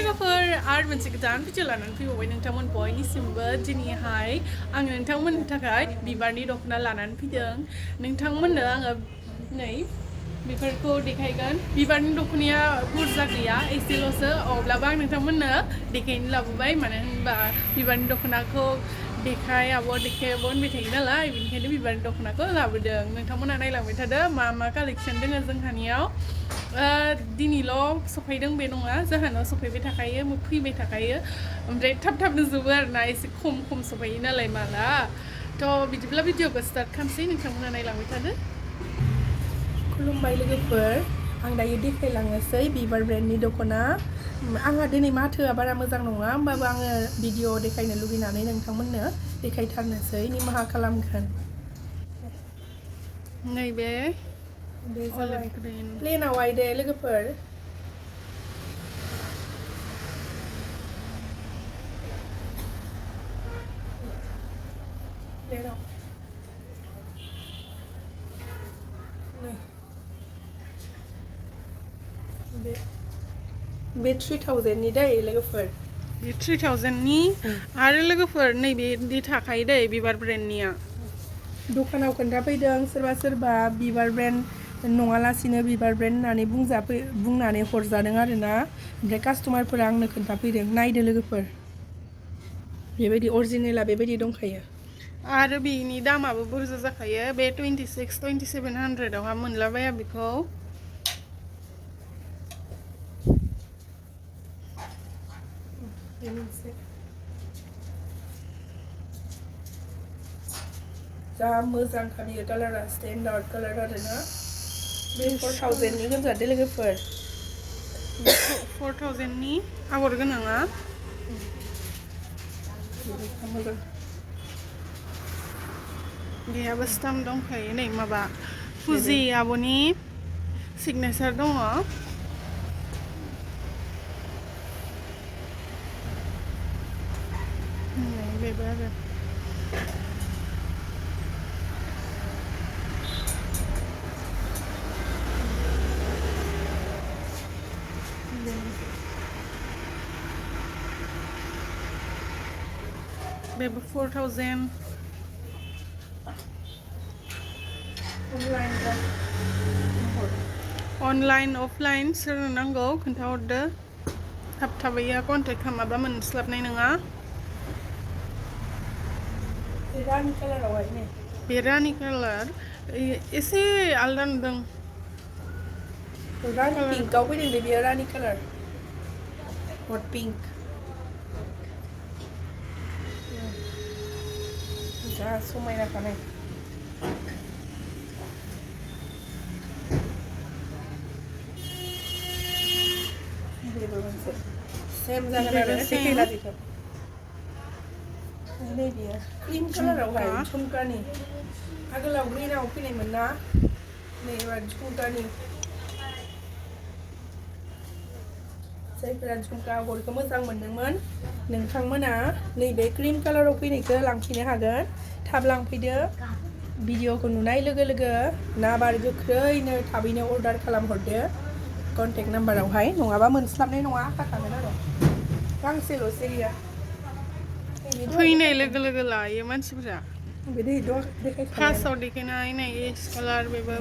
लोगोफोर आरो मोनसे गोदान भिडिअ लानानै फैबावबाय नोंथांमोन बयनिसिमबो दिनैहाय आङो नोंथांमोननि थाखाय बिबारनि दख'ना लानानै फैदों नोंथांमोननो आङो नै बेफोरखौ देखायगोन बिबारनि दख'नाया बुरजा गैया एसेल'सो अब्लाबो आं नोंथांमोननो देखायनो लाबोबाय मानो होनबा बिबारनि दख'नाखौ देखायाबो होनबाय थायो नालाय बेनिखायनो बिबारनि दख'नाखौ लाबोदों नोंथांमोना नायलांबाय थादो मा कालेक्सन दङ जोंहानियाव दिनैल' सफैदों बे नङा जाहानाव सफैबाय थाखायो फैबाय थाखायो ओमफ्राय थाबनो जोबो आरोना एसे खम सफैयो नालाय माला थ' बिदिब्ला भिडिअखौ स्टार्ट खालामसै नोंथांमोना नायलांबाय थादो खुलुमबाय लोगोफोर आं दायो देखायलांनोसै बिबार ब्रेन्डनि दख'ना आंहा दिनै माथोआ बारा मोजां नङा होमबाबो आङो भिडिअ देखायनो लुगैनानै नोंथांमोननो देखायथारनोसै निमाहा खालामगोन नैबे प्लेनाव आयदे लोगोफोर बे 3000 नि दै लोगोफोर बे 3000 नि आरो लोगोफोर नैबे थाखायो दै बिबार ब्रेन्डनिया दखानाव खोन्थाफैदों सोरबा बिबार ब्रेन्ड नङालासिनो बिबार ब्रेन्ड होननानै बुंनानै हरजादों आरोना ओमफ्राय कास्टमारफोरा आंनो खोन्थाफैदों नायदो लोगोफोर बेबायदि अरिजिनेला बेबायदि दंखायो आरो बेनि दामाबो बुरजा जाखायो बे 2700 आवहा मोनलाबाया बेखौ जा मोजांखा बियो कालारा स्टेन्डार्ड कालार आरोना बे 4000 नि गोजादो लोगोफोर 4000 नि आगर गोनाङा मोजां बेहाबो स्टाम्प दंखायो नै माबा फुजि आब'नि सिगनेचार दङ बेबो आरो बेबो 4000 अनलाइन अफलाइन सोरनो नांगौ खोन्थाहरदो थाबैया कन्टेक्ट खालामाबा मोनस्लाबनाय नङा बे रानि कालार एसे आलदा नुदों रानि पिंकआव फैदों दे बेयो रानि कालार हट पिंक जा समायना खानाय बेबो मोनसे सेम जागोन आरो देखायला बेखौ नै बियो क्रिम कालारावहाय झुमकानि आगोलाव ग्रिनाव फैनायमोन ना नै एबार झुमकानि जायफोरा झुमका आगरखौ मोजां मोन्दोंमोन नोंथांमोना नैबे क्रिम कालाराव फैनायखौ लांफैनो हागोन थाब लांफैदो भिडिअखौ नुनाय लोगो लोगो नाबार गोख्रैनो थाबैनो अर्डार खालामहरदो कन्टेक्ट नाम्बारावहाय नङाबा मोनस्लाबनाय नङा खाखागोन आरो गांसेल'सो गैया फैनाय लोगो लोगो लायो मानसिफोरा फार्स्टआव देखायनाय नै एस कालार बेबो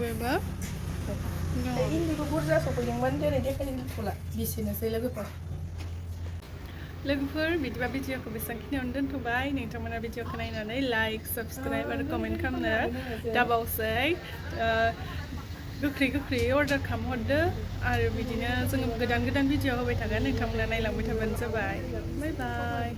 इन्दिखौ बुरजा सफैदोंमोन दिनै देखायथ'ला बिसिनोसै लोगोफोर बिदिबा भिडिअखौ बेसेबांखिनियावनो दोनथ'बाय नोंथांमोना भिडिअखौ नायनानै लाइक साबस्क्राइब आरो कमेन्ट खालामनो दाबावसै गोख्रै अर्डार खालामहरदो आरो बिदिनो जोङो गोदान भिडिअ होबाय थागोन नोंथांमोना नायलांबाय थाबानो जाबाय बाय बाय